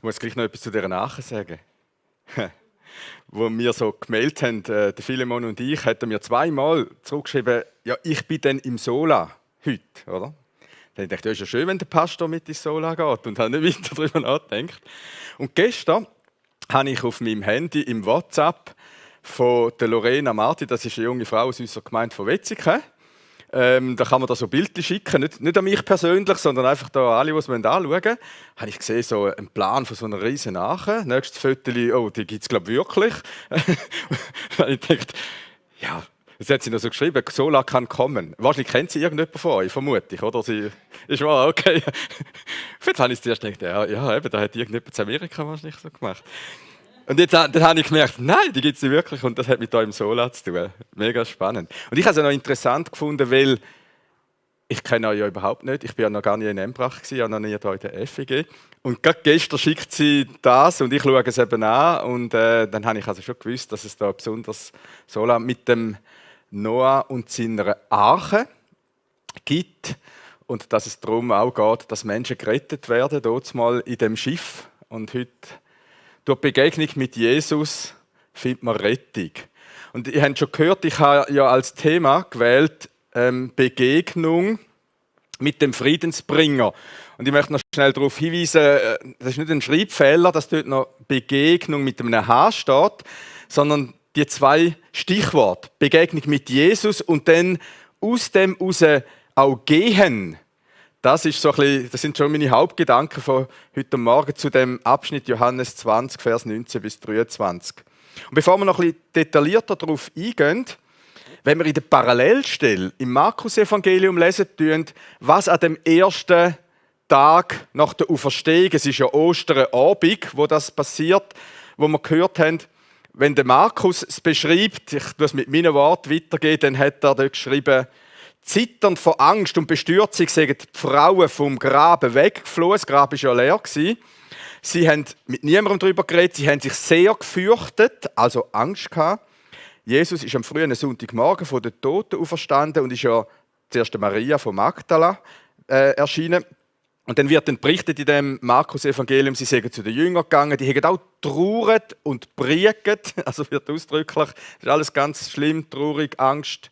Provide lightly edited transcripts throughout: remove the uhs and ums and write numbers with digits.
Ich muss gleich noch etwas zu dieser Nache sagen. Wo wir so gemeldet haben, der Philemon und ich, hatten mir zweimal zurückgeschrieben, ja, ich bin dann im Sola heute, oder? Dann dachte ich, ja, ist ja schön, wenn der Pastor mit ins Sola geht und habe nicht weiter darüber nachgedacht. Und gestern habe ich auf meinem Handy im WhatsApp von der Lorena Marti, das ist eine junge Frau aus unserer Gemeinde von Wetzikon. Da kann man da so Bilder schicken, nicht an mich persönlich, sondern einfach da alle, die es anschauen wollen. Habe ich gesehen, so einen Plan von so einer riesen Nache. Nächstes Foto, oh, die gibt es glaube ich wirklich. Ich dachte, ja, das hat sie noch so geschrieben, Sola kann kommen. Wahrscheinlich kennt sie irgendjemand von euch, vermute ich, oder? Sie ist wahr, okay. Vielleicht habe ich es zuerst gedacht, ja, eben, da hat irgendjemand in Amerika wahrscheinlich so gemacht. Und jetzt, dann habe ich gemerkt, nein, die gibt es wirklich und das hat mit eurem Sola zu tun. Mega spannend. Und ich habe es auch noch interessant gefunden, weil ich kenne euch ja überhaupt nicht. Ich war ja noch gar nie in Embrach, ich habe noch nie hier in der FEG. Und gerade gestern schickt sie das und ich schaue es eben an. Und dann habe ich also schon gewusst, dass es da besonders Sola mit dem Noah und seiner Arche gibt. Und dass es darum auch geht, dass Menschen gerettet werden, dort mal in dem Schiff. Und heute durch die Begegnung mit Jesus findet man Rettung. Und ihr habt schon gehört, ich habe ja als Thema gewählt Begegnung mit dem Friedensbringer. Und ich möchte noch schnell darauf hinweisen, das ist nicht ein Schreibfehler, dass dort noch Begegnung mit einem H steht, sondern die zwei Stichworte, Begegnung mit Jesus und dann aus dem heraus auch gehen. Das sind schon meine Hauptgedanken von heute Morgen zu dem Abschnitt Johannes 20, Vers 19 bis 23. Und bevor wir noch ein bisschen detaillierter darauf eingehen, wenn wir in der Parallelstelle im Markus-Evangelium lesen, was an dem ersten Tag nach der Auferstehung, es ist ja Osterabend, wo das passiert, wo wir gehört haben, wenn der Markus es beschreibt, ich tue es mit meinen Worten weitergehen, dann hat er dort geschrieben, zitternd vor Angst und Bestürzung sind die Frauen vom Graben weggeflohen. Das Grab war ja leer. Sie haben mit niemandem darüber geredet. Sie haben sich sehr gefürchtet, also Angst gehabt. Jesus ist am frühen Sonntagmorgen von den Toten auferstanden und ist ja zuerst Maria von Magdala erschienen. Und dann wird dann berichtet in dem Markus-Evangelium, sie seien zu den Jüngern gegangen, die haben auch trauert und brieket, also wird ausdrücklich, das ist alles ganz schlimm, traurig, Angst.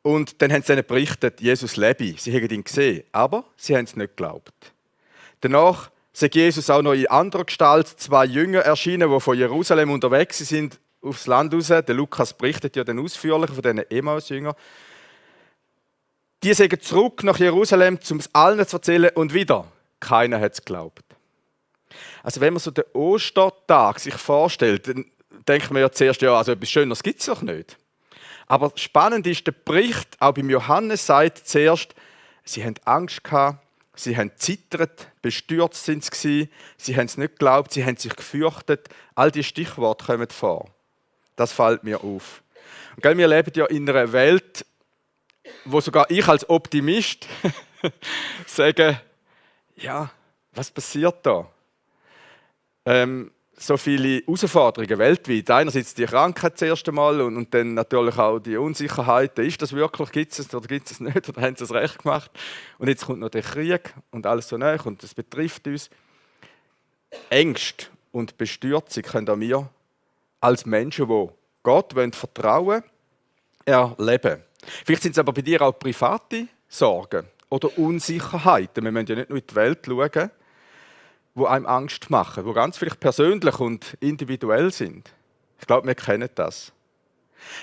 Und dann haben sie ihnen berichtet, Jesus lebe. Sie haben ihn gesehen, aber sie haben es nicht geglaubt. Danach ist Jesus auch noch in anderer Gestalt zwei Jünger erschienen, die von Jerusalem unterwegs sind, aufs Land raus. Der Lukas berichtet ja dann ausführlich von diesen Emmaus-Jüngern. Die sind zurück nach Jerusalem, um es allen zu erzählen, und wieder, keiner hat es geglaubt. Also wenn man so den Ostertag sich vorstellt, dann denkt man ja zuerst, ja, also etwas Schöneres gibt es doch nicht. Aber spannend ist, der Bericht, auch beim Johannes sagt zuerst, sie haben Angst gehabt, sie haben zittert, bestürzt sind sie, sie haben es nicht geglaubt, sie haben sich gefürchtet. All diese Stichworte kommen vor. Das fällt mir auf. Und wir leben ja in einer Welt, wo sogar ich als Optimist sage, ja, was passiert da? So viele Herausforderungen weltweit. Einerseits die Krankheit das erste Mal und dann natürlich auch die Unsicherheit. Ist das wirklich, gibt es oder gibt es nicht? Oder haben sie es recht gemacht? Und jetzt kommt noch der Krieg und alles so nahe und das betrifft uns. Ängste und Bestürzung können auch wir als Menschen, die Gott vertrauen wollen, erleben. Vielleicht sind es aber bei dir auch private Sorgen oder Unsicherheiten. Wir müssen ja nicht nur in die Welt schauen, die einem Angst machen, die ganz vielleicht persönlich und individuell sind. Ich glaube, wir kennen das.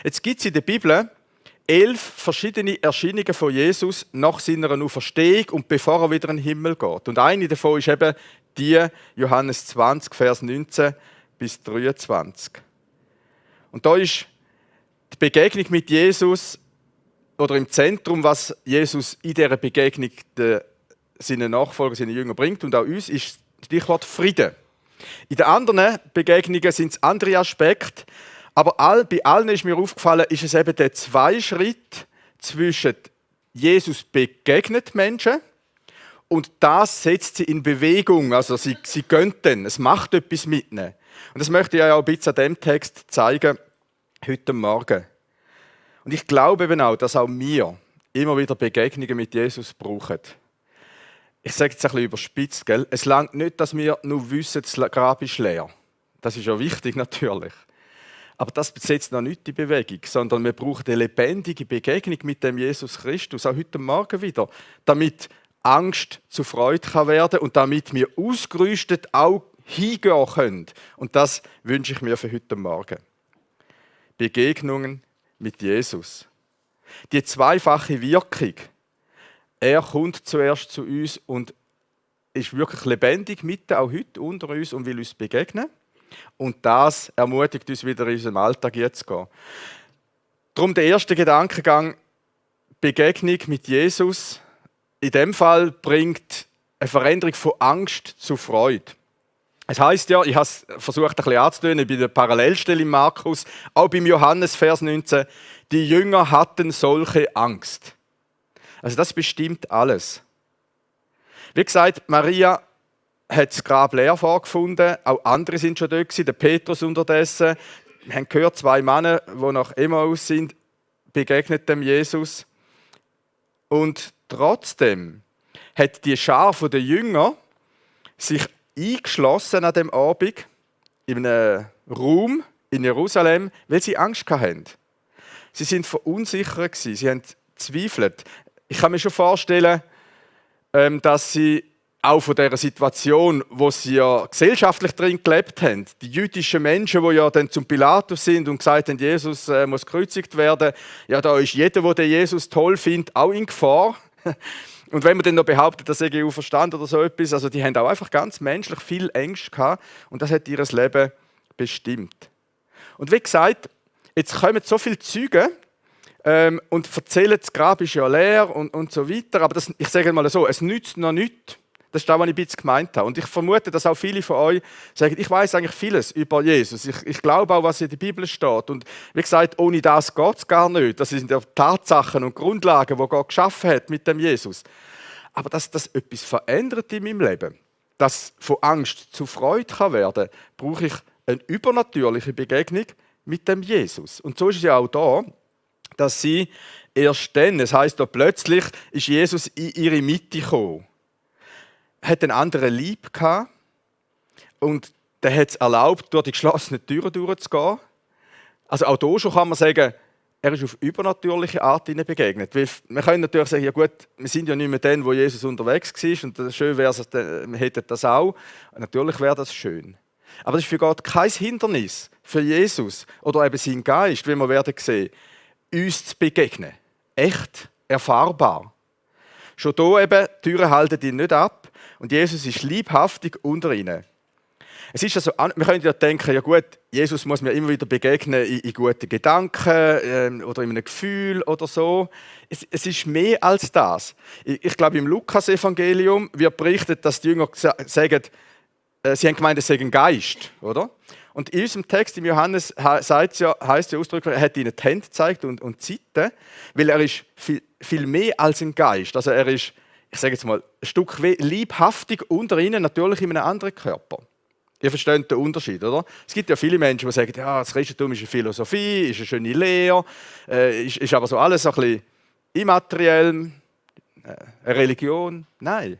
Jetzt gibt es in der Bibel 11 verschiedene Erscheinungen von Jesus nach seiner Auferstehung und bevor er wieder in den Himmel geht. Und eine davon ist eben die Johannes 20, Vers 19 bis 23. Und da ist die Begegnung mit Jesus oder im Zentrum, was Jesus in dieser Begegnung seinen Nachfolgern, seinen Jüngern bringt und auch uns, ist Stichwort Frieden. In den anderen Begegnungen sind es andere Aspekte, aber bei allen ist mir aufgefallen, ist es eben der Zweischritt zwischen Jesus begegnet Menschen und das setzt sie in Bewegung, also sie gehen dann, es macht etwas mit ihnen. Und das möchte ich ja auch ein bisschen an diesem Text zeigen, heute Morgen. Und ich glaube eben auch, dass auch wir immer wieder Begegnungen mit Jesus brauchen. ich sage jetzt ein bisschen überspitzt, gell? Es langt nicht, dass wir nur wissen, das Grab ist leer. Das ist ja wichtig natürlich. Aber das setzt noch nicht die Bewegung, sondern wir brauchen eine lebendige Begegnung mit dem Jesus Christus, auch heute Morgen wieder, damit Angst zu Freude kann werden und damit wir ausgerüstet auch hingehen können. Und das wünsche ich mir für heute Morgen. Begegnungen mit Jesus. Die zweifache Wirkung. Er kommt zuerst zu uns und ist wirklich lebendig mitten, auch heute unter uns und will uns begegnen. Und das ermutigt uns wieder in unserem Alltag jetzt zu gehen. Darum der erste Gedankengang, Begegnung mit Jesus, in dem Fall bringt eine Veränderung von Angst zu Freude. Es heisst ja, ich habe es versucht ein bisschen anzutönen, bei der Parallelstelle im Markus, auch beim Johannes, Vers 19, die Jünger hatten solche Angst. Also das bestimmt alles. Wie gesagt, Maria hat das Grab leer vorgefunden, auch andere sind schon dort gewesen, der Petrus unterdessen. Wir haben gehört, 2 Männer, die nach Emmaus sind, begegnet dem Jesus. Und trotzdem hat die Schar der Jünger sich eingeschlossen an dem Abend in einem Raum in Jerusalem, weil sie Angst hatten. Sie sind verunsichert gewesen, sie haben gezweifelt. Ich kann mir schon vorstellen, dass sie auch von dieser Situation, wo sie ja gesellschaftlich drin gelebt haben, die jüdischen Menschen, die ja dann zum Pilatus sind und gesagt haben, Jesus muss gekreuzigt werden, ja, da ist jeder, der den Jesus toll findet, auch in Gefahr. Und wenn man dann noch behauptet, dass er auferstanden oder so etwas, also die haben auch einfach ganz menschlich viel Ängste gehabt und das hat ihr Leben bestimmt. Und wie gesagt, jetzt kommen so viele Zeugen und erzählen, das Grab ist ja leer und so weiter, aber das, ich sage mal so, es nützt noch nichts. Das ist das, was ich ein bisschen gemeint habe. Und ich vermute, dass auch viele von euch sagen, ich weiß eigentlich vieles über Jesus. Ich glaube auch, was in der Bibel steht. Und wie gesagt, ohne das geht es gar nicht. Das sind ja Tatsachen und Grundlagen, die Gott geschaffen hat mit dem Jesus. Aber dass das etwas verändert in meinem Leben, dass von Angst zu Freude kann werden, brauche ich eine übernatürliche Begegnung mit dem Jesus. Und so ist es ja auch da, dass sie erst dann, es heisst da plötzlich, ist Jesus in ihre Mitte gekommen. Hat einen anderen Lieb gehabt und der hat es erlaubt, durch die geschlossenen Türen durchzugehen. Also auch hier schon kann man sagen, er ist auf übernatürliche Art ihnen begegnet. Weil wir können natürlich sagen, ja gut, wir sind ja nicht mehr dann, wo Jesus unterwegs war und schön wäre es, wir hätten das auch. Natürlich wäre das schön. Aber das ist für Gott kein Hindernis, für Jesus oder eben seinen Geist, wie wir werden sehen, uns zu begegnen. Echt erfahrbar. Schon hier eben, die Türen halten ihn nicht ab und Jesus ist liebhaftig unter ihnen. Es ist also, wir können ja denken, ja gut, Jesus muss mir immer wieder begegnen in guten Gedanken oder in einem Gefühl oder so. Es ist mehr als das. Ich glaube, im Lukas-Evangelium wird berichtet, dass die Jünger sagen, sie haben gemeint, es sei ein Geist, oder? Und in unserem Text im Johannes heisst ja ausdrücklich, er hat ihnen die Hände gezeigt und die Seite, weil er ist viel mehr als ein Geist. Also er ist, ich sage jetzt mal, ein Stück liebhaftig unter ihnen, natürlich in einem anderen Körper. Ihr versteht den Unterschied, oder? Es gibt ja viele Menschen, die sagen, ja, das Christentum ist eine Philosophie, ist eine schöne Lehre, ist aber so alles so ein bisschen immateriell, eine Religion. Nein.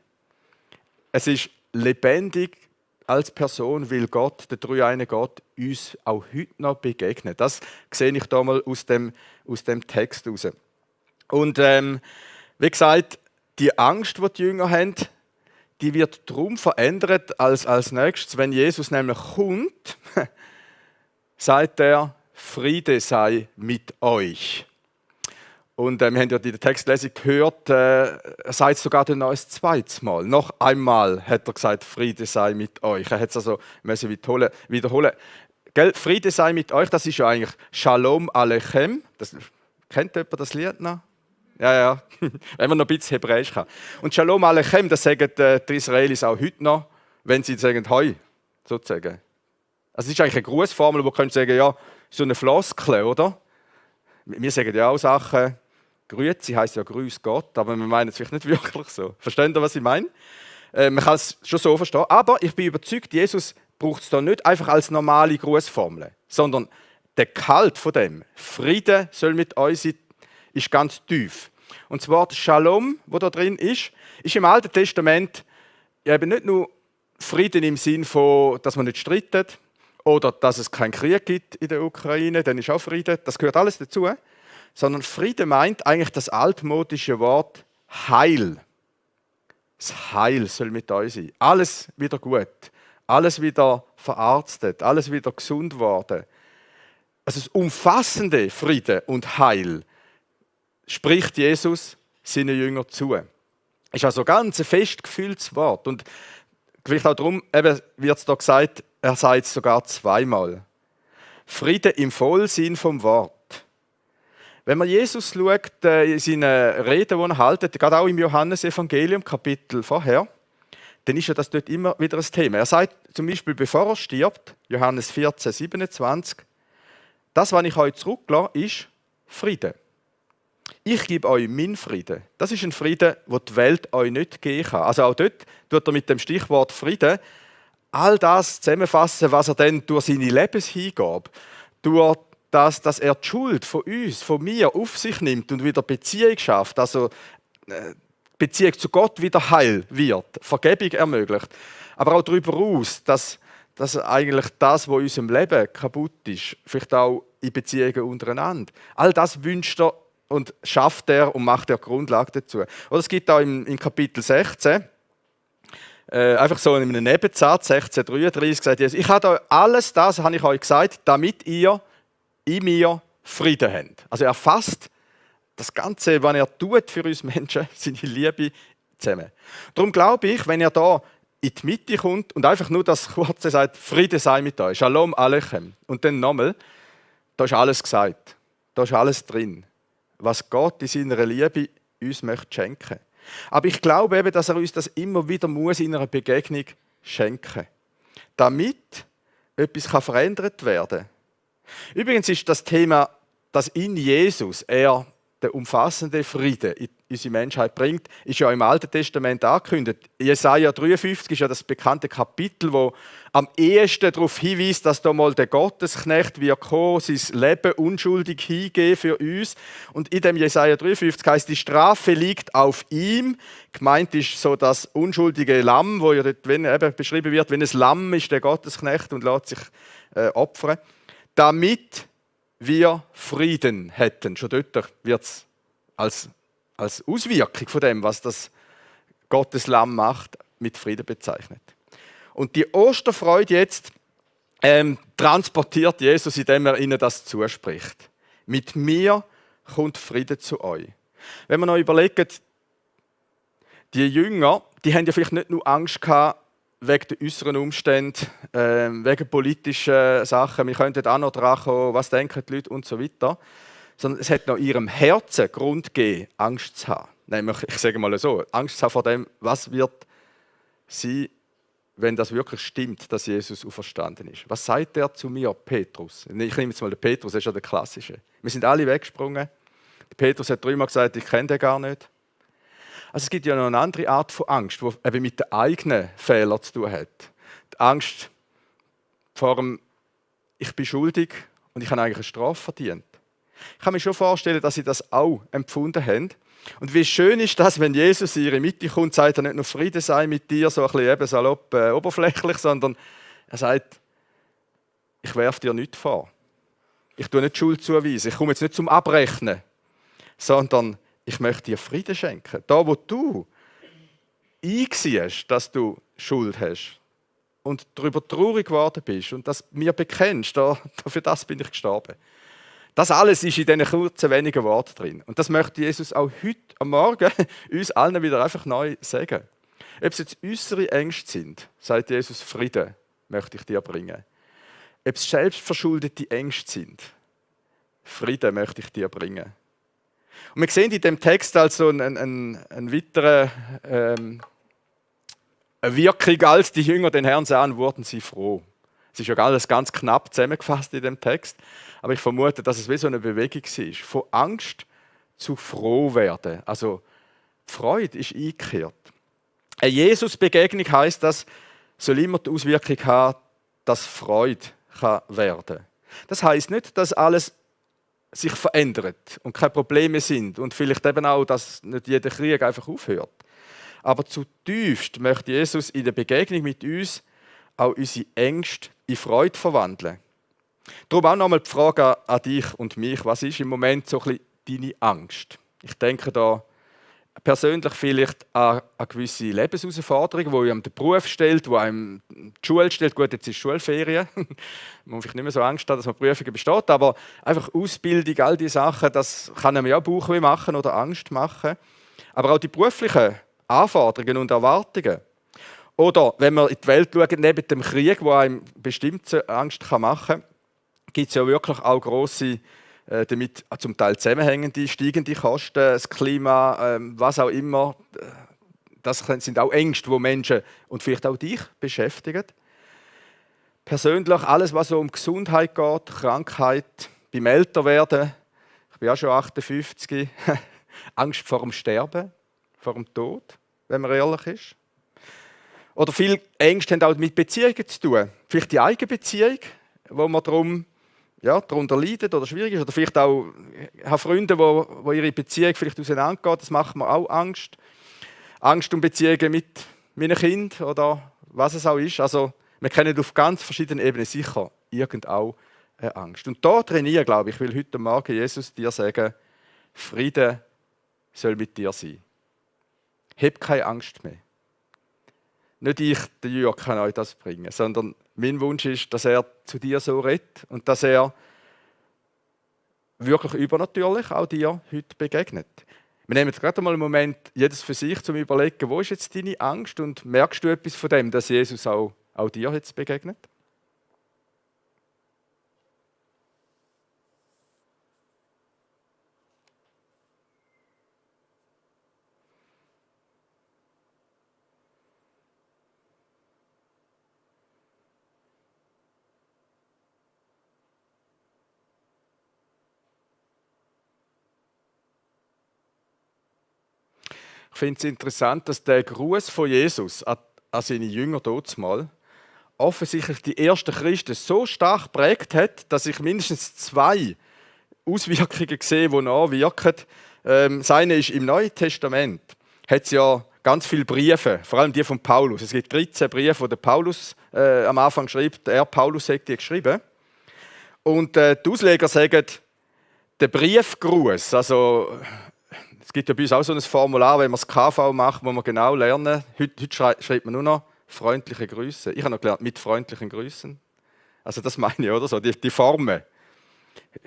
Es ist lebendig als Person, weil Gott, der dreieine Gott, uns auch heute noch begegnet. Das sehe ich da mal aus dem Text raus. Und wie gesagt, die Angst, die die Jünger haben, die wird darum verändert als nächstes, wenn Jesus nämlich kommt, sagt er, Friede sei mit euch. Und wir haben ja in der Textlesung gehört, er sagt es sogar noch ein zweites Mal. Noch einmal hat er gesagt, Friede sei mit euch. Er hat es also müssen wiederholen. Gell? Friede sei mit euch, das ist ja eigentlich Shalom Alechem. Kennt jemand das Lied noch? Ja. Wenn man noch ein bisschen Hebräisch kann. Und Shalom Alechem, das sagen die Israelis auch heute noch, wenn sie sagen Hoi, sozusagen. Also es ist eigentlich eine Grußformel, wo man sagen, ja, so eine Floskel, oder? Wir sagen ja auch Sachen, Grüezi heisst ja Grüß Gott, aber wir meinen es vielleicht nicht wirklich so. Versteht ihr, was ich meine? Man kann es schon so verstehen. Aber ich bin überzeugt, Jesus braucht es da nicht einfach als normale Grußformel, sondern der Gehalt von dem, Friede soll mit euch sein, ist ganz tief. Und das Wort Shalom, wo da drin ist im Alten Testament eben nicht nur Frieden im Sinn von, dass man nicht streitet oder dass es keinen Krieg gibt in der Ukraine, dann ist auch Frieden, das gehört alles dazu, sondern Frieden meint eigentlich das altmodische Wort Heil. Das Heil soll mit euch sein. Alles wieder gut, alles wieder verarztet, alles wieder gesund worden. Also das umfassende Frieden und Heil spricht Jesus seinen Jüngern zu. Ist also ganz ein fest gefühltes Wort. Und vielleicht auch darum wird es da gesagt, er sagt es sogar zweimal. Friede im Vollsinn vom Wort. Wenn man Jesus schaut, in seinen Reden, die er hält, gerade auch im Johannesevangelium, Kapitel vorher, dann ist ja das dort immer wieder ein Thema. Er sagt zum Beispiel, bevor er stirbt, Johannes 14, 27, das, was ich euch zurücklasse, ist Friede. Ich gebe euch meinen Frieden. Das ist ein Frieden, den die Welt euch nicht geben kann. Also auch dort tut er mit dem Stichwort Frieden all das zusammenfassen, was er dann durch seine Lebenshingabe, durch das, dass er die Schuld von uns, von mir auf sich nimmt und wieder Beziehung schafft, also Beziehung zu Gott wieder heil wird, Vergebung ermöglicht. Aber auch darüber aus, dass eigentlich das, was in unserem Leben kaputt ist, vielleicht auch in Beziehungen untereinander, all das wünscht er und schafft er und macht er Grundlage dazu. Oder es gibt auch im Kapitel 16, einfach so in einem Nebensatz, 16,33, sagt Jesus, ich habe euch alles das, habe ich euch gesagt, damit ihr in mir Frieden habt. Also er fasst das Ganze, was er tut für uns Menschen, seine Liebe zusammen. Darum glaube ich, wenn er da in die Mitte kommt und einfach nur das Kurze sagt, Friede sei mit euch, Shalom Alechem, und dann nochmal, da ist alles gesagt, da ist alles drin, was Gott in seiner Liebe uns möchte schenken. Aber ich glaube eben, dass er uns das immer wieder muss in einer Begegnung schenken, damit etwas verändert werden kann. Übrigens ist das Thema, dass in Jesus er den umfassenden Frieden in unsere Menschheit bringt, ist ja im Alten Testament angekündigt. Jesaja 53 ist ja das bekannte Kapitel, wo am ehesten darauf hinweist, dass da mal der Gottesknecht wird kommen, sein Leben unschuldig hingeben für uns. Und in dem Jesaja 53 heißt, die Strafe liegt auf ihm. Gemeint ist so das unschuldige Lamm, wo ja dort eben beschrieben wird, wenn es Lamm ist, der Gottesknecht und lässt sich opfern, damit wir Frieden hätten. Schon dort wird es als Auswirkung von dem, was das Gottes Lamm macht, mit Frieden bezeichnet. Und die Osterfreude jetzt transportiert Jesus, indem er ihnen das zuspricht. Mit mir kommt Friede zu euch. Wenn wir noch überlegen, die Jünger, die haben ja vielleicht nicht nur Angst gehabt, wegen der äußeren Umstände, wegen politischen Sachen, wir könnten auch noch dran kommen, was denken die Leute und so weiter. Sondern es hat noch in ihrem Herzen Grund gegeben, Angst zu haben. Nämlich, ich sage mal so, Angst zu haben vor dem, was wird sein, wenn das wirklich stimmt, dass Jesus auferstanden ist. Was sagt er zu mir, Petrus? Ich nehme jetzt mal den Petrus, das ist ja der Klassische. Wir sind alle weggesprungen. Der Petrus hat 3-mal gesagt, ich kenne den gar nicht. Also es gibt ja noch eine andere Art von Angst, die eben mit den eigenen Fehlern zu tun hat. Die Angst vor dem, ich bin schuldig und ich habe eigentlich eine Strafe verdient. Ich kann mir schon vorstellen, dass sie das auch empfunden haben. Und wie schön ist das, wenn Jesus in ihre Mitte kommt, sagt er nicht nur Friede sei mit dir, so ein bisschen eben salopp oberflächlich, sondern er sagt, ich werfe dir nichts vor. Ich tue nicht Schuld zuweisen. Ich komme jetzt nicht zum Abrechnen, sondern ich möchte dir Frieden schenken. Da, wo du einsiehst, dass du Schuld hast und darüber traurig geworden bist und das mir bekennst, für das bin ich gestorben. Das alles ist in diesen kurzen, wenigen Worten drin. Und das möchte Jesus auch heute am Morgen uns allen wieder einfach neu sagen. Ob es jetzt äußere Ängste sind, sagt Jesus, Frieden möchte ich dir bringen. Ob es selbstverschuldete Ängste sind, Frieden möchte ich dir bringen. Und wir sehen in dem Text also eine weitere eine Wirkung, als die Jünger den Herrn sahen, wurden sie froh. Es ist ja alles ganz knapp zusammengefasst in dem Text, aber ich vermute, dass es wie so eine Bewegung ist. Von Angst zu froh werden. Also die Freude ist eingekehrt. Eine Jesus-Begegnung heisst, das soll immer die Auswirkung haben, dass Freude werden kann. Das heisst nicht, dass alles sich verändert und keine Probleme sind und vielleicht eben auch, dass nicht jeder Krieg einfach aufhört. Aber zutiefst möchte Jesus in der Begegnung mit uns auch unsere Ängste in Freude verwandeln. Darum auch nochmal die Frage an dich und mich, was ist im Moment so ein bisschen deine Angst? Ich denke da persönlich vielleicht an gewisse Lebensherausforderungen, die einem den Beruf stellt, die einem die Schule stellt. Gut, jetzt ist Schulferien. Man muss vielleicht nicht mehr so Angst haben, dass man Prüfungen besteht, aber einfach Ausbildung, all diese Sachen, das kann einem ja Bauchweh machen oder Angst machen. Aber auch die beruflichen Anforderungen und Erwartungen. Oder wenn wir in die Welt schauen, neben dem Krieg, wo einem bestimmte Angst machen kann, gibt es ja wirklich auch grosse, damit zum Teil zusammenhängende, steigende Kosten, das Klima, was auch immer. Das sind auch Ängste, die Menschen und vielleicht auch dich beschäftigen. Persönlich alles, was so um Gesundheit geht, Krankheit, beim Älterwerden, ich bin ja schon 58, Angst vor dem Sterben, vor dem Tod, wenn man ehrlich ist. Oder viele Ängste haben auch mit Beziehungen zu tun. Vielleicht die eigene Beziehung, wo man darunter leidet oder schwierig ist. Oder vielleicht auch, ich habe Freunde, wo ihre Beziehung vielleicht auseinandergeht. Das macht mir auch Angst. Angst um Beziehungen mit meinen Kindern oder was es auch ist. Also, wir kennen auf ganz verschiedenen Ebenen sicher auch eine Angst. Und da trainieren, glaube ich, will heute Morgen Jesus dir sagen, Friede soll mit dir sein. Hab keine Angst mehr. Nicht ich, der Jürg, kann euch das bringen, sondern mein Wunsch ist, dass er zu dir so redet und dass er wirklich übernatürlich auch dir heute begegnet. Wir nehmen jetzt gerade mal einen Moment, jedes für sich, zum Überlegen, wo ist jetzt deine Angst und merkst du etwas von dem, dass Jesus auch dir jetzt begegnet? Ich finde es interessant, dass der Gruß von Jesus an seine Jünger dort mal offensichtlich die ersten Christen so stark geprägt hat, dass ich mindestens 2 Auswirkungen sehe, die nachwirken. Seine ist im Neuen Testament. Hat es ja ganz viele Briefe, vor allem die von Paulus. Es gibt 13 Briefe, die der Paulus am Anfang schreibt. Paulus hat die geschrieben. Und die Ausleger sagen, der Briefgruß, also es gibt ja bei uns auch so ein Formular, wenn man das KV macht, wo man genau lernen. Heute schreibt man nur noch freundliche Grüße. Ich habe noch gelernt, mit freundlichen Grüßen. Also das meine ich, oder so, die Formen.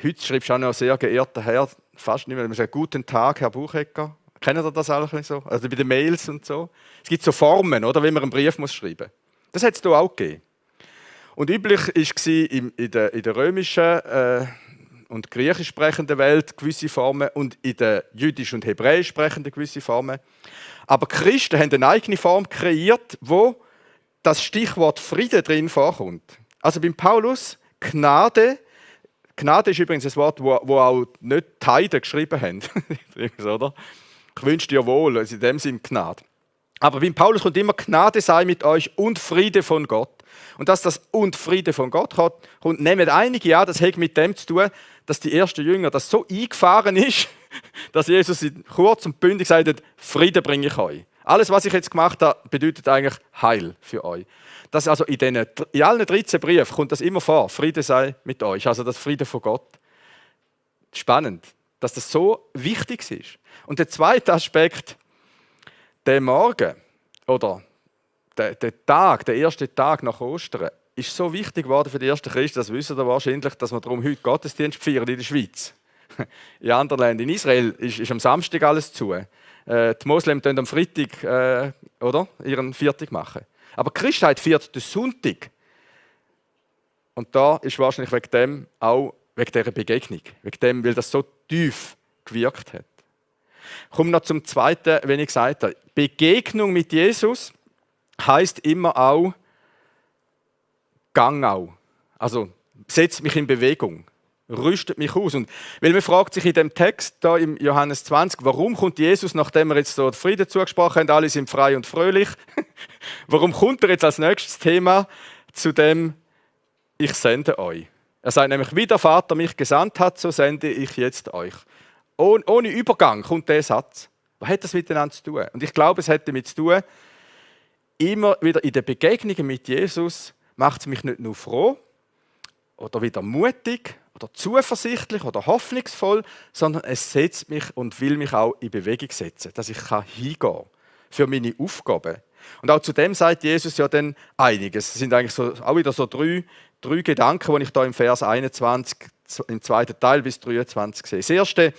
Heute schreibst du auch noch sehr geehrter Herr, fast nicht mehr. Man sagt, guten Tag, Herr Buchecker. Kennen Sie das auch so? Also bei den Mails und so. Es gibt so Formen, oder, wie man einen Brief muss schreiben. Das hat es hier auch gegeben. Und üblich war in der römischen und griechisch sprechenden Welt gewisse Formen und in der jüdisch und hebräisch sprechenden gewisse Formen. Aber die Christen haben eine eigene Form kreiert, wo das Stichwort Friede drin vorkommt. Also beim Paulus Gnade. Gnade ist übrigens ein Wort, wo auch nicht die Heiden geschrieben haben. Oder? Ich wünsche dir wohl, also in dem Sinne Gnade. Aber beim Paulus kommt immer Gnade sei mit euch und Friede von Gott. Und dass das und Friede von Gott kommt, nehmen einige an, das hat mit dem zu tun, dass die ersten Jünger das so eingefahren ist, dass Jesus kurz und bündig sagt, Friede bringe ich euch. Alles, was ich jetzt gemacht habe, bedeutet eigentlich Heil für euch. Das also in allen 13 Briefen kommt das immer vor, Friede sei mit euch, also das Friede von Gott. Spannend, dass das so wichtig ist. Und der zweite Aspekt, der Morgen oder der erste Tag nach Ostern, ist so wichtig geworden für die ersten Christen, das wissen wir wahrscheinlich, dass wir darum heute Gottesdienst feiern in der Schweiz. In anderen Ländern, in Israel, ist am Samstag alles zu. Die Moslems machen am Freitag ihren Viertag machen. Aber die Christenheit feiert den Sonntag. Und da ist wahrscheinlich wegen dem auch wegen dieser Begegnung, wegen dem, weil das so tief gewirkt hat. Ich komme noch zum Zweiten, wenn ich gesagt habe. Begegnung mit Jesus heisst immer auch Gang auch. Also setzt mich in Bewegung, rüstet mich aus. Und weil man fragt sich in dem Text da im Johannes 20, warum kommt Jesus, nachdem wir jetzt so Frieden zugesprochen haben, alle sind frei und fröhlich, warum kommt er jetzt als nächstes Thema zu dem, ich sende euch? Er sagt nämlich, wie der Vater mich gesandt hat, so sende ich jetzt euch. Ohne Übergang kommt der Satz. Was hat das miteinander zu tun? Und ich glaube, es hat damit zu tun, immer wieder in den Begegnungen mit Jesus macht es mich nicht nur froh oder wieder mutig oder zuversichtlich oder hoffnungsvoll, sondern es setzt mich und will mich auch in Bewegung setzen, dass ich hingehen kann für meine Aufgaben. Und auch zu dem sagt Jesus ja dann einiges. Es sind eigentlich auch wieder so drei Gedanken, die ich da im Vers 21, im zweiten Teil bis 23 sehe. Das erste,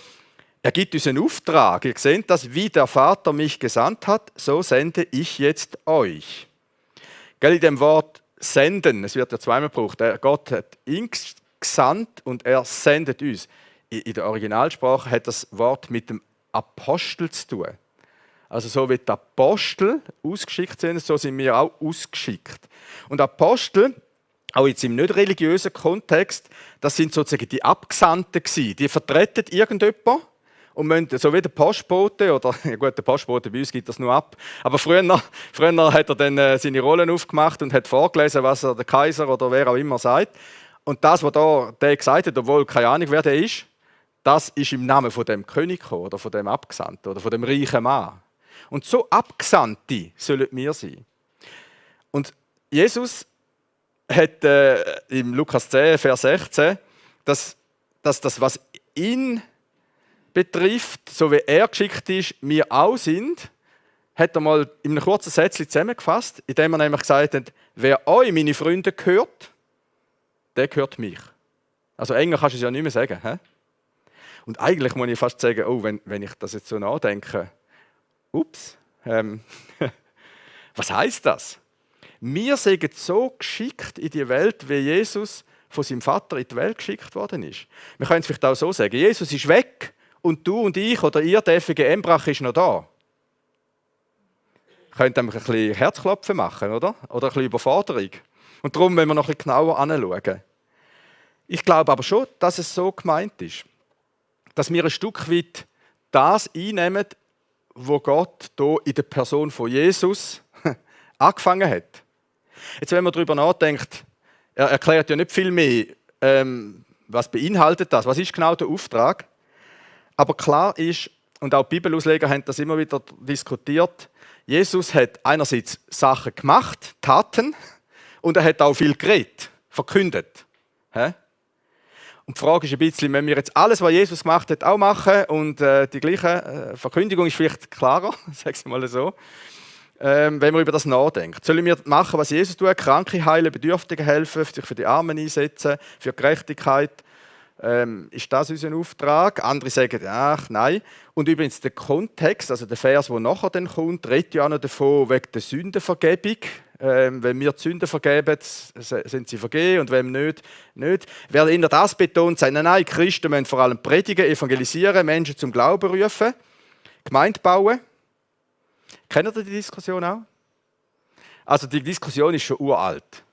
er gibt uns einen Auftrag. Ihr seht das, wie der Vater mich gesandt hat, so sende ich jetzt euch. In dem Wort senden, es wird ja zweimal gebraucht, Gott hat ihn gesandt und er sendet uns. In der Originalsprache hat das Wort mit dem Apostel zu tun. Also so wie die Apostel ausgeschickt sind, so sind wir auch ausgeschickt. Und Apostel, auch jetzt im nicht religiösen Kontext, das sind sozusagen die Abgesandten gewesen. Die vertreten irgendjemanden und müssen, so wie der Postbote, oder ja gut, der Postbote bei uns gibt das nur ab, aber früher hat er dann seine Rollen aufgemacht und hat vorgelesen, was der Kaiser oder wer auch immer sagt. Und das, was da der gesagt hat, obwohl keine Ahnung, wer der ist, das ist im Namen von dem König gekommen, oder von dem Abgesandten oder von dem reichen Mann. Und so Abgesandte sollen wir sein. Und Jesus hat im Lukas 10, Vers 16, dass das, was ihn betrifft, so wie er geschickt ist, wir auch sind, hat er mal in einem kurzen Sätzchen zusammengefasst, indem er nämlich gesagt hat, wer euch, meine Freunde, gehört, der gehört mich. Also enger kannst du es ja nicht mehr sagen. He? Und eigentlich muss ich fast sagen, oh, wenn ich das jetzt so nachdenke, ups, was heisst das? Wir sind so geschickt in die Welt, wie Jesus von seinem Vater in die Welt geschickt worden ist. Wir können es vielleicht auch so sagen, Jesus ist weg und du und ich oder ihr, der FG Embrach, ist noch da. Könnt ihr ein bisschen Herzklopfen machen, oder? Oder ein bisschen Überforderung. Und darum müssen wir noch ein bisschen genauer anschauen. Ich glaube aber schon, dass es so gemeint ist. Dass wir ein Stück weit das einnehmen, wo Gott hier in der Person von Jesus angefangen hat. Jetzt, wenn man darüber nachdenkt, er erklärt ja nicht viel mehr, was beinhaltet das, was ist genau der Auftrag. Aber klar ist, und auch die Bibelausleger haben das immer wieder diskutiert, Jesus hat einerseits Sachen gemacht, Taten, und er hat auch viel geredet, verkündet. Und die Frage ist ein bisschen, wenn wir jetzt alles, was Jesus gemacht hat, auch machen und die gleiche Verkündigung ist vielleicht klarer, sage ich mal so, wenn man über das nachdenkt. Sollen wir machen, was Jesus tut, Kranke heilen, Bedürftigen helfen, sich für die Armen einsetzen, für Gerechtigkeit? Ist das unser Auftrag? Andere sagen, ach nein. Und übrigens der Kontext, also der Vers, der nachher dann kommt, redet ja auch noch davon, wegen der Sündenvergebung. Wenn wir die Sünden vergeben, sind sie vergeben und wenn nicht. Wer eher das betont, sagt, nein, Christen müssen vor allem predigen, evangelisieren, Menschen zum Glauben rufen, Gemeinde bauen. Kennt ihr die Diskussion auch? Also die Diskussion ist schon uralt.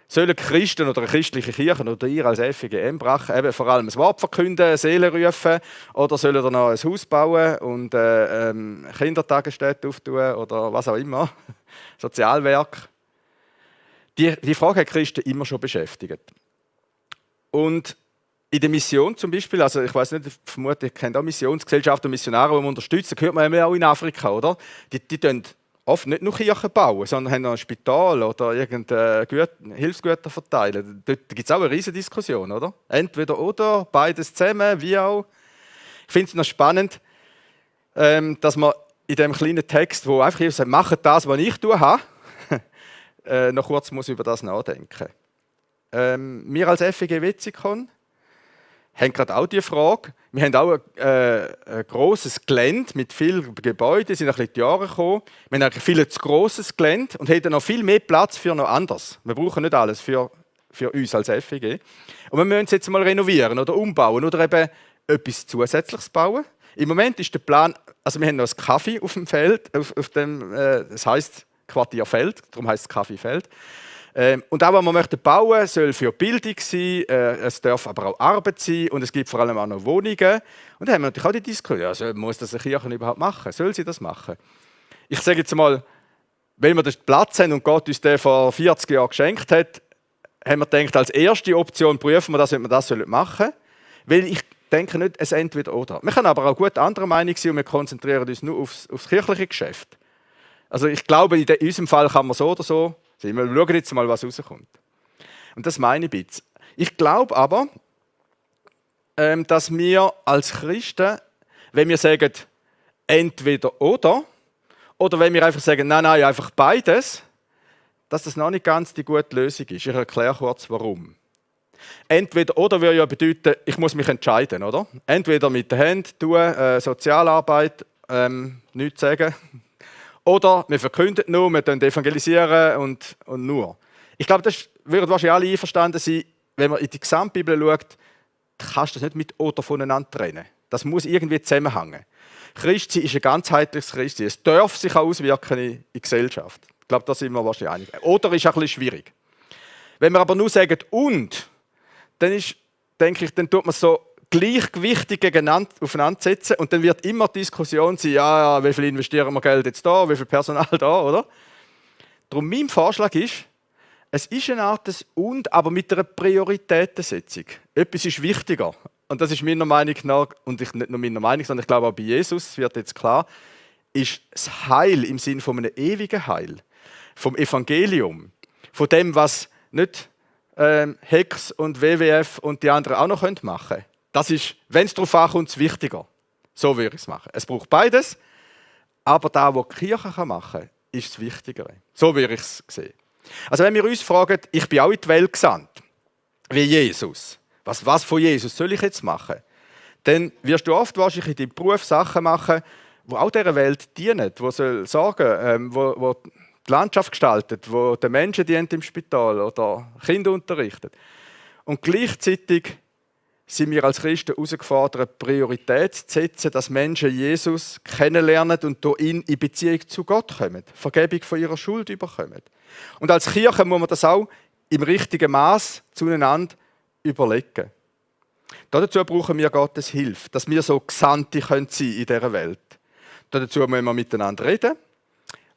Sollen Christen oder christliche Kirchen oder ihr als FG Embrach eben vor allem das Wort verkünden, Seelen rufen oder sollen ihr noch ein Haus bauen und Kindertagesstätte auftun oder was auch immer, Sozialwerk? Die Frage hat Christen immer schon beschäftigt. Und in der Mission zum Beispiel, also ich weiß nicht, vermutlich kennt auch Missionsgesellschaften und Missionare, die wir unterstützen, gehört man ja auch in Afrika, oder? Die tun oft nicht nur Kirchen bauen, sondern haben noch ein Spital oder irgendeine Hilfsgüter verteilen. Dort gibt es auch eine riesige Diskussion, oder? Entweder oder, beides zusammen, wie auch. Ich finde es noch spannend, dass man in diesem kleinen Text, wo einfach Jesus sagt, macht das, was ich tue, noch kurz muss über das nachdenken. Wir als FEG Wetzikon haben gerade auch die Frage. Wir haben auch ein grosses Gelände mit vielen Gebäuden, sind ein bisschen die Jahre gekommen. Wir haben eigentlich viel zu grosses Gelände und hätten noch viel mehr Platz für noch anderes. Wir brauchen nicht alles für uns als FEG. Und wir müssen es jetzt mal renovieren oder umbauen oder eben etwas Zusätzliches bauen. Im Moment ist der Plan, also wir haben noch ein Café auf dem Feld, auf dem, das heisst Quartier Feld, darum heisst es Café Feld. Und auch, was man möchte bauen, soll für Bildung sein, es darf aber auch Arbeit sein und es gibt vor allem auch noch Wohnungen. Und da haben wir natürlich auch die Diskussion, also muss das eine Kirche überhaupt machen? Soll sie das machen? Ich sage jetzt mal, wenn wir den Platz haben und Gott uns den vor 40 Jahren geschenkt hat, haben wir gedacht, als erste Option prüfen wir das, ob wir das machen sollen. Weil ich denke nicht, es entweder oder. Wir können aber auch gut anderer Meinung sein und wir konzentrieren uns nur aufs kirchliche Geschäft. Also ich glaube, in unserem Fall kann man so oder so sehen. Wir schauen jetzt mal, was rauskommt. Und das meine ich jetzt. Ich glaube aber, dass wir als Christen, wenn wir sagen, entweder oder wenn wir einfach sagen, nein, einfach beides, dass das noch nicht ganz die gute Lösung ist. Ich erkläre kurz, warum. Entweder oder würde ja bedeuten, ich muss mich entscheiden, oder? Entweder mit den Händen tun, Sozialarbeit, nichts sagen. Oder wir verkünden nur, wir evangelisieren und nur. Ich glaube, das würden wahrscheinlich alle einverstanden sein, wenn man in die Gesamtbibel schaut, kannst du das nicht mit oder voneinander trennen. Das muss irgendwie zusammenhängen. Christsein ist ein ganzheitliches Christsein. Es darf sich auch auswirken in die Gesellschaft. Ich glaube, da sind wir wahrscheinlich einig. Oder ist ein bisschen schwierig. Wenn wir aber nur sagen und, dann ist, denke ich, dann tut man so gleichgewichtig gegeneinander aufeinandersetzen und dann wird immer die Diskussion sein, ja, wie viel investieren wir Geld jetzt da, wie viel Personal da, oder? Darum mein Vorschlag ist, es ist eine Art des und, aber mit einer Prioritätensetzung. Etwas ist wichtiger. Und das ist meiner Meinung nach, und nicht nur meiner Meinung, sondern ich glaube auch bei Jesus, wird jetzt klar, ist das Heil im Sinne von einem ewigen Heil, vom Evangelium, von dem, was nicht Hex und WWF und die anderen auch noch machen können. Das ist, wenn es darauf ankommt, wichtiger. So würde ich es machen. Es braucht beides, aber das, was die Kirche machen kann, ist das Wichtigere. So würde ich es sehen. Also wenn wir uns fragen, ich bin auch in die Welt gesandt, wie Jesus, was von Jesus soll ich jetzt machen? Dann wirst du oft wahrscheinlich in deinem Beruf Sachen machen, die auch dieser Welt dienen, die soll sorgen, wo die Landschaft gestaltet, wo den Menschen dient im Spital oder Kinder unterrichtet. Und gleichzeitig sind wir als Christen herausgefordert, Priorität zu setzen, dass Menschen Jesus kennenlernen und durch ihn in Beziehung zu Gott kommen, Vergebung von ihrer Schuld bekommen. Und als Kirche muss man das auch im richtigen Maß zueinander überlegen. Dazu brauchen wir Gottes Hilfe, dass wir so Gesandte sein können in dieser Welt. Dazu müssen wir miteinander reden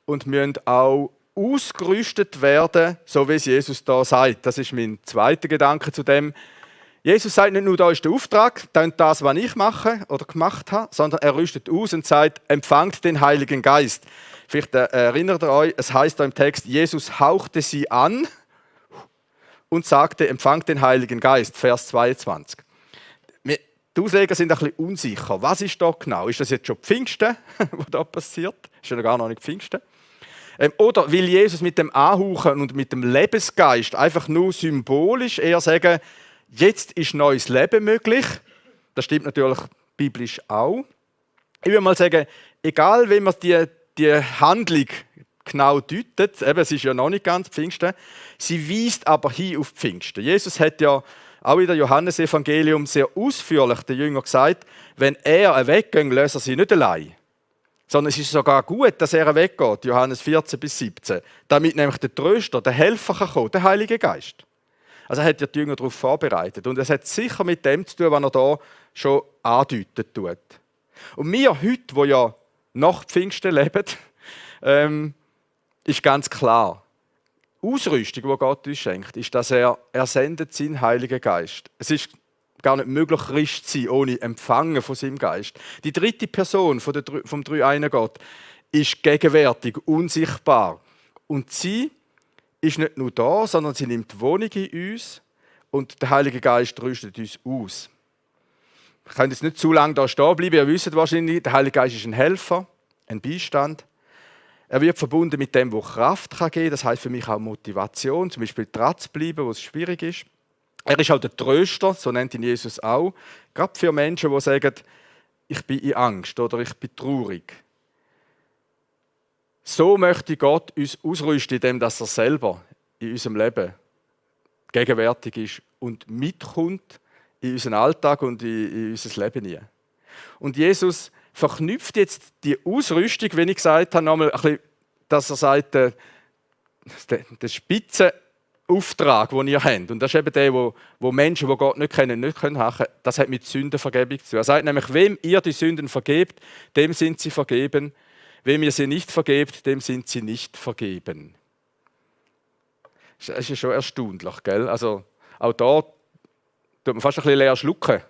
und müssen auch ausgerüstet werden, so wie es Jesus da sagt. Das ist mein zweiter Gedanke zu dem. Jesus sagt nicht nur, da ist der Auftrag, das, was ich mache oder gemacht habe, sondern er rüstet aus und sagt, empfangt den Heiligen Geist. Vielleicht erinnert ihr euch, es heißt da im Text, Jesus hauchte sie an und sagte, empfangt den Heiligen Geist, Vers 22. Die Ausleger sind ein bisschen unsicher. Was ist da genau? Ist das jetzt schon Pfingsten, was da passiert? Ist ja gar noch nicht Pfingsten. Oder will Jesus mit dem Anhauchen und mit dem Lebensgeist einfach nur symbolisch eher sagen, jetzt ist neues Leben möglich? Das stimmt natürlich biblisch auch. Ich würde mal sagen, egal wie man die Handlung genau deutet, eben, es ist ja noch nicht ganz Pfingsten, sie weist aber hin auf Pfingsten. Jesus hat ja auch in der Johannesevangelium sehr ausführlich den Jüngern gesagt, wenn er weggeht, löst er sie nicht allein. Sondern es ist sogar gut, dass er weggeht, Johannes 14 bis 17, damit nämlich der Tröster, der Helfer kann kommen, der Heilige Geist. Also er hat ja die Jünger darauf vorbereitet. Und es hat sicher mit dem zu tun, was er da schon andeutet tut. Und wir heute, die ja nach Pfingsten leben, ist ganz klar, Ausrüstung, die Gott uns schenkt, ist, dass er sendet seinen Heiligen Geist. Es ist gar nicht möglich, Christ zu sein, ohne Empfangen von seinem Geist. Die dritte Person vom dreieinen Gott ist gegenwärtig, unsichtbar. Und sie ist nicht nur da, sondern sie nimmt Wohnung in uns und der Heilige Geist rüstet uns aus. Ich kann jetzt nicht zu lange da stehen bleiben. Ihr wisst wahrscheinlich, der Heilige Geist ist ein Helfer, ein Beistand. Er wird verbunden mit dem, was Kraft geben kann. Das heisst für mich auch Motivation, zum Beispiel dran zu bleiben, wo es schwierig ist. Er ist auch der Tröster, so nennt ihn Jesus auch. Gerade für Menschen, die sagen, ich bin in Angst oder ich bin traurig. So möchte Gott uns ausrüsten, indem er selber in unserem Leben gegenwärtig ist und mitkommt in unseren Alltag und in unser Leben hinein. Und Jesus verknüpft jetzt die Ausrüstung, wie ich gesagt habe, nochmal ein bisschen, dass er sagt, der Spitzenauftrag, den ihr habt, und das ist eben der, wo Menschen, die Gott nicht kennen, nicht machen können, das hat mit Sündenvergebung zu tun. Er sagt nämlich, wem ihr die Sünden vergebt, dem sind sie vergeben. Wem ihr sie nicht vergebt, dem sind sie nicht vergeben. Das ist ja schon erstaunlich, gell? Also auch da tut man fast ein bisschen leer schlucken.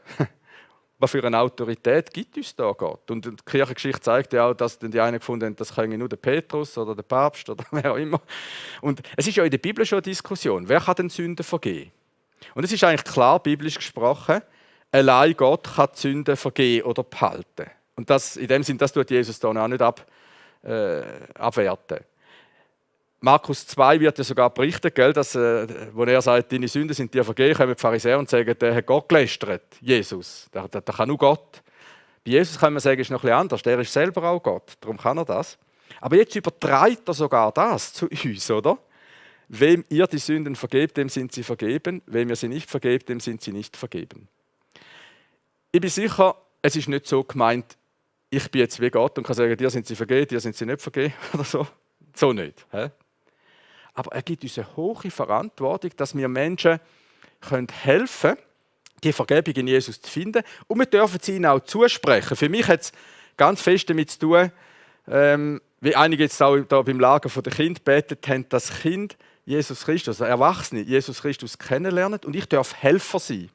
Was für eine Autorität gibt uns da Gott? Und die Kirchengeschichte zeigt ja auch, dass die einen gefunden haben, das könne nur der Petrus oder der Papst oder wer auch immer. Und es ist ja in der Bibel schon eine Diskussion, wer kann den Sünden vergeben? Und es ist eigentlich klar, biblisch gesprochen, allein Gott kann die Sünden vergeben oder behalten. Und das, in dem Sinn, das tut Jesus da auch nicht abwerten. Markus 2 wird ja sogar berichtet, gell, dass, wo er sagt, deine Sünden sind dir vergeben, kommen die Pharisäer und sagen, der hat Gott gelästert, Jesus. Der kann nur Gott. Bei Jesus kann man sagen, ist noch ein bisschen anders. Der ist selber auch Gott, darum kann er das. Aber jetzt übertreibt er sogar das zu uns, oder? Wem ihr die Sünden vergebt, dem sind sie vergeben. Wem ihr sie nicht vergebt, dem sind sie nicht vergeben. Ich bin sicher, es ist nicht so gemeint, ich bin jetzt wie Gott und kann sagen, dir sind sie vergeben, dir sind sie nicht vergeben oder so. So nicht. He? Aber er gibt uns eine hohe Verantwortung, dass wir Menschen helfen können, die Vergebung in Jesus zu finden. Und wir dürfen sie ihnen auch zusprechen. Für mich hat es ganz fest damit zu tun, wie einige jetzt auch da beim Lager der Kinder betet haben, dass Kind Jesus Christus, also Erwachsene, Jesus Christus kennenlernen und ich darf Helfer sein.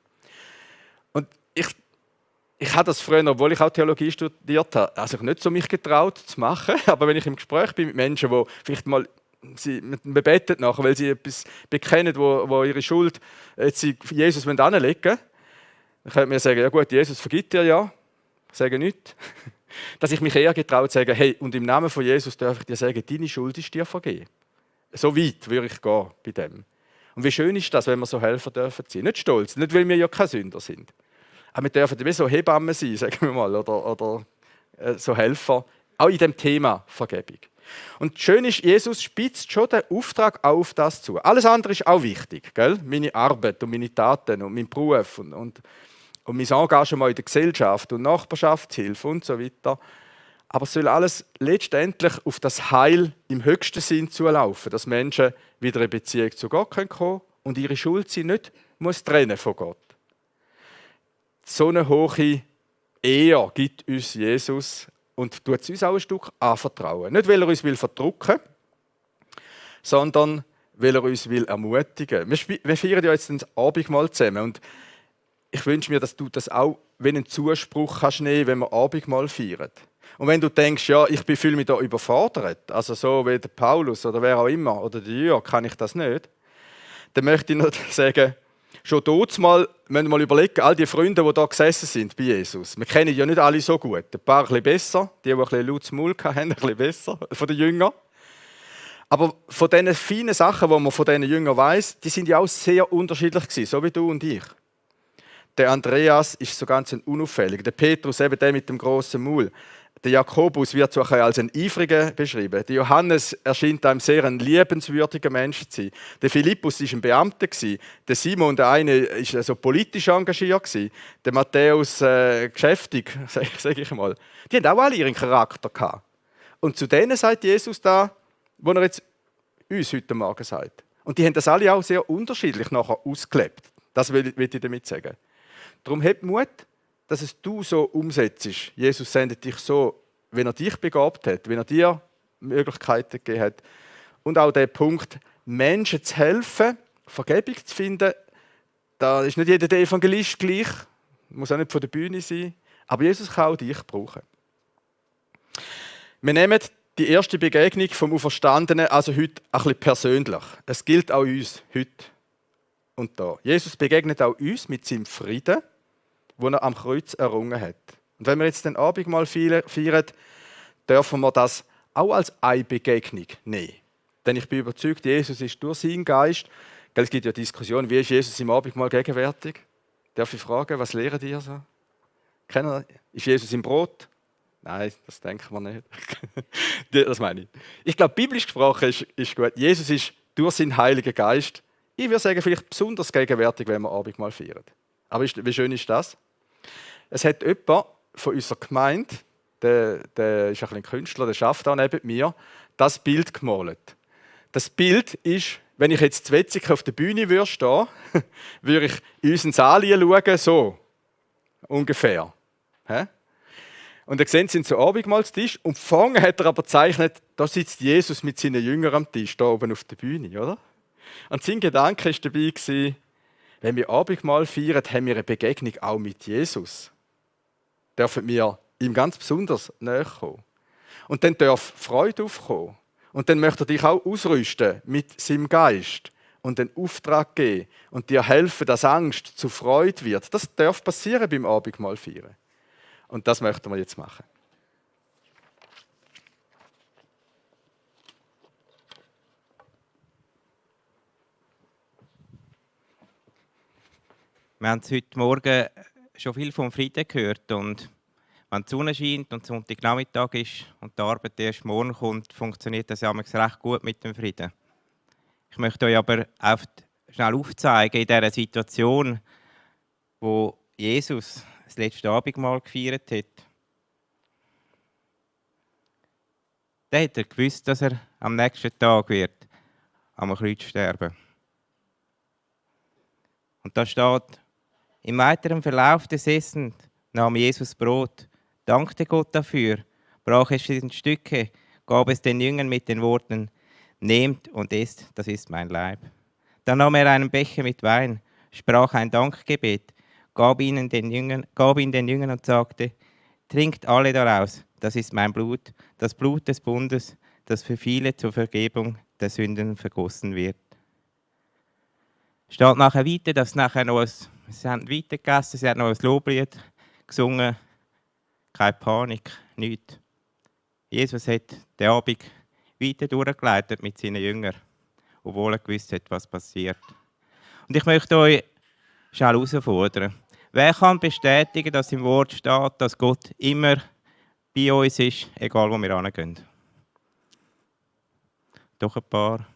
Und ich habe das früher, obwohl ich auch Theologie studiert habe, also nicht so mich getraut zu machen, aber wenn ich im Gespräch bin mit Menschen, die vielleicht mal wir beten nachher, weil sie etwas bekennen, wo ihre Schuld jetzt sie Jesus anlegen wollen, dann könnte man sagen, ja gut, Jesus vergibt dir ja, ich sage nichts. Dass ich mich eher getraut zu sagen, hey, und im Namen von Jesus darf ich dir sagen, deine Schuld ist dir vergeben. So weit würde ich gehen bei dem. Und wie schön ist das, wenn wir so Helfer dürfen sein. Nicht stolz, nicht weil wir ja keine Sünder sind. Aber wir dürfen wie so Hebammen sein, sagen wir mal, oder so Helfer, auch in dem Thema Vergebung. Und schön ist, Jesus spitzt schon den Auftrag auf das zu. Alles andere ist auch wichtig, gell? Meine Arbeit und meine Taten und mein Beruf und mein Engagement in der Gesellschaft und Nachbarschaftshilfe und so weiter. Aber es soll alles letztendlich auf das Heil im höchsten Sinn zulaufen, dass Menschen wieder in Beziehung zu Gott kommen können und ihre Schuld sie nicht trennen von Gott. So eine hohe Ehe gibt uns Jesus und tut es uns auch ein Stück anvertrauen. Nicht, weil er uns verdrücken will, sondern weil er uns ermutigen will. Wir feiern ja jetzt ein Abendmahl zusammen und ich wünsche mir, dass du das auch wie einen Zuspruch kannst nehmen, wenn wir Abendmahl feiern. Und wenn du denkst, ja, ich fühle mich da überfordert, also so wie der Paulus oder wer auch immer, oder der Jörg, kann ich das nicht, dann möchte ich noch sagen, schon dort mal, müssen wir mal überlegen, all die Freunde, die da gesessen sind bei Jesus, wir kennen ja nicht alle so gut. Ein paar ein bisschen besser, die ein bisschen lautes Maul hatten, ein bisschen besser, von den Jüngern. Aber von diesen feinen Sachen, die man von diesen Jüngern weiss, die sind ja auch sehr unterschiedlich gewesen, so wie du und ich. Der Andreas ist so ganz unauffällig, der Petrus eben der mit dem grossen Maul. Der Jakobus wird so als ein Eifriger beschrieben. Der Johannes erscheint einem sehr ein liebenswürdiger Mensch zu sein. Der Philippus war ein Beamter. Der Simon, der eine, ist also politisch engagiert. Der Matthäus geschäftig, sage ich mal. Die haben auch alle ihren Charakter gehabt. Und zu denen sagt Jesus da, wo er jetzt uns heute Morgen sagt. Und die haben das alle auch sehr unterschiedlich nachher ausgelebt. Das will ich damit sagen. Darum habt Mut, dass es du so umsetzt. Jesus sendet dich so, wenn er dich begabt hat, wenn er dir Möglichkeiten gegeben hat. Und auch der Punkt, Menschen zu helfen, Vergebung zu finden, da ist nicht jeder der Evangelist gleich, muss auch nicht von der Bühne sein, aber Jesus kann auch dich brauchen. Wir nehmen die erste Begegnung vom Auferstandenen also heute ein bisschen persönlich. Es gilt auch uns heute und da. Jesus begegnet auch uns mit seinem Frieden, wo er am Kreuz errungen hat. Und wenn wir jetzt den Abendmahl feiern, dürfen wir das auch als eine Begegnung nehmen. Denn ich bin überzeugt, Jesus ist durch seinen Geist, es gibt ja Diskussionen, wie ist Jesus im Abendmahl gegenwärtig? Darf ich fragen, was lehren die so? Ist Jesus im Brot? Nein, das denken wir nicht. Das meine ich. Ich glaube, biblisch gesprochen ist gut. Jesus ist durch seinen Heiligen Geist, ich würde sagen, vielleicht besonders gegenwärtig, wenn wir Abendmahl feiern. Aber wie schön ist das? Es hat jemand von unserer Gemeinde, der ist ein Künstler, der arbeitet da neben mir, das Bild gemalt. Das Bild ist, wenn ich jetzt zu Wetzig auf der Bühne stehen würde ich in unseren Saal schauen, so ungefähr. Und dann sehen Sie so Abendmahlstisch und vorne hat er aber gezeichnet, da sitzt Jesus mit seinen Jüngern am Tisch, da oben auf der Bühne, oder? Und sein Gedanke war dabei, wenn wir Abendmahl feiern, haben wir eine Begegnung auch mit Jesus. Dürfen wir ihm ganz besonders näher kommen. Und dann darf Freude aufkommen. Und dann möchte er dich auch ausrüsten mit seinem Geist und einen Auftrag geben und dir helfen, dass Angst zu Freude wird. Das darf passieren beim Abendmahl feiern. Und das möchten wir jetzt machen. Wir haben heute Morgen schon viel vom Frieden gehört. Und wenn die Sonne scheint und Sonntagnachmittag ist und die Arbeit erst morgen kommt, funktioniert das ja manchmal recht gut mit dem Frieden. Ich möchte euch aber schnell aufzeigen, in dieser Situation, wo Jesus das letzte Abendmahl gefeiert hat, da hat er gewusst, dass er am nächsten Tag wird am Kreuz sterben. Und da steht, im weiteren Verlauf des Essens nahm Jesus Brot, dankte Gott dafür, brach es in Stücke, gab es den Jüngern mit den Worten, nehmt und esst, das ist mein Leib. Dann nahm er einen Becher mit Wein, sprach ein Dankgebet, gab ihn den Jüngern und sagte, trinkt alle daraus, das ist mein Blut, das Blut des Bundes, das für viele zur Vergebung der Sünden vergossen wird. Steht nachher weiter, dass nachher noch sie haben weiter gegessen, sie haben noch ein Loblied gesungen, keine Panik, nichts. Jesus hat den Abend weiter durchgeleitet mit seinen Jüngern, obwohl er gewusst hat, was passiert. Und ich möchte euch schnell herausfordern. Wer kann bestätigen, dass im Wort steht, dass Gott immer bei uns ist, egal wo wir hingehen? Doch ein paar.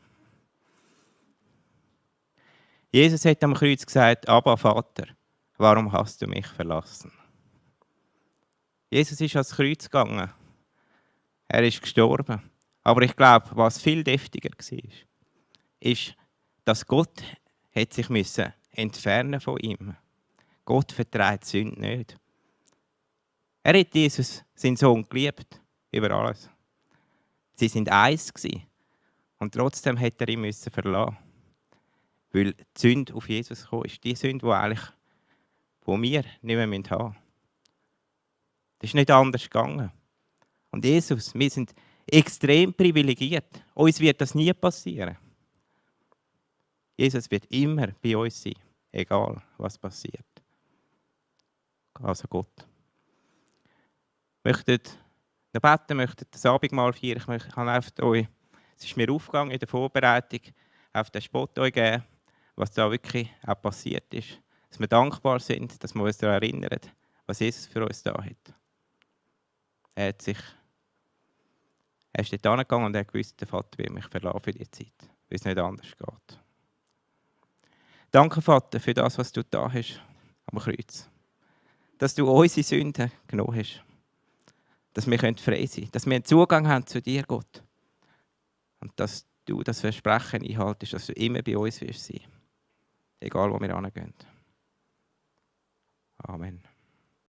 Jesus hat am Kreuz gesagt, Abba, Vater, warum hast du mich verlassen? Jesus ist ans Kreuz gegangen. Er ist gestorben. Aber ich glaube, was viel deftiger war, ist, dass Gott hat sich entfernen von ihm. Gott vertreibt Sünde nicht. Er hat Jesus, seinen Sohn, geliebt, über alles. Sie sind eins gewesen. Und trotzdem hat er ihn verlassen. Weil die Sünde auf Jesus gekommen ist. Die Sünde, die wir nicht mehr haben müssen. Das ist nicht anders gegangen. Und Jesus, wir sind extrem privilegiert. Uns wird das nie passieren. Jesus wird immer bei uns sein, egal was passiert. Also Gott. Möchtet noch beten, möchtet das Abendmahl feiern. Ich habe euch, es ist mir aufgegangen in der Vorbereitung, auf den Spott euch geben, was da wirklich auch passiert ist. Dass wir dankbar sind, dass wir uns daran erinnern, was Jesus für uns da hat. Er ist dort hingegangen und er gewusst, der Vater wird mich verlassen für die Zeit, weil es nicht anders geht. Danke, Vater, für das, was du da hast am Kreuz. Dass du unsere Sünden genommen hast. Dass wir frei sein können. Dass wir einen Zugang haben zu dir, Gott. Und dass du das Versprechen einhaltest, dass du immer bei uns wirst sein. Egal, wo wir hingehen. Amen.